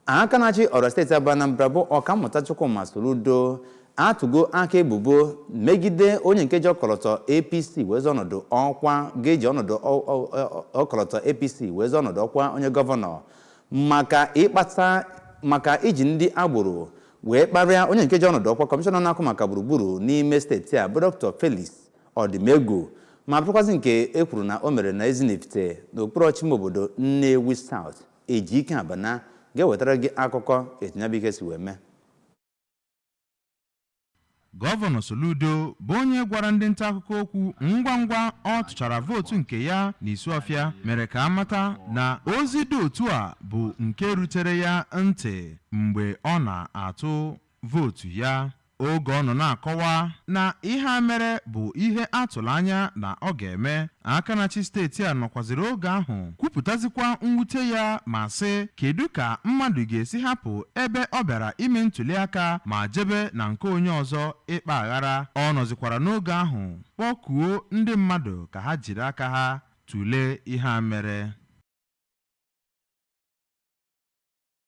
Aka na-achị ọrụ steeti abụ Anambra bụ Ọkammụta Chukwuma Soludo atụgo aka ebubo megide onye nke ji ọkọlọtọ APC wee zọọ ọnọdụ ọkwa ga-eji ọnọdụ ọkọlọtọ APC wee zọọ ọnọdụ ọkwa onye gọvanọ maka ịkpata maka iji ndị agboro wee kparịa onye nke ji ọnọdụ ọkwa kọmishọna na-akụ maka gburugburu n'ime steeti a bụ Dr. Felix Ọdịmegwu, ma bụrụkwazị nke e kwuru na o mere na Ezinifite n'okpuru ọchịchị obodo Nnewi South. Ejike Abana ga-ewetara gị akụkọ etu ya bụ ihe si wee mee. Gọvanọ Soludo bụ onye gwara ndị nta akụkọ okwu ngwa ngwa ọ tụchara vootu nke ya n'Isuọfịa mere ka a mata na ozi dị otu a bụ nke rutere ya ntị mgbe ọ na-atụ vootu ya, oge ọ nọ na-akọwa na ihe a mere bụ ihe a tụrụ anya na ọ ga-eme. Aka na-achị steeti a nọkwaziri oge ahụ kwupụtazikwa mwute ya ma sị, kedu ka mmadụ ga-esi hapụ ebe ọ bịara ime ntuli aka ma jebe na nke onye ọzọ ịkpa aghara? Ọ nọzikwara n'oge ahụ kpọkuo ndị mmadụ ka ha jiri aka ha tụlee ihe a mere.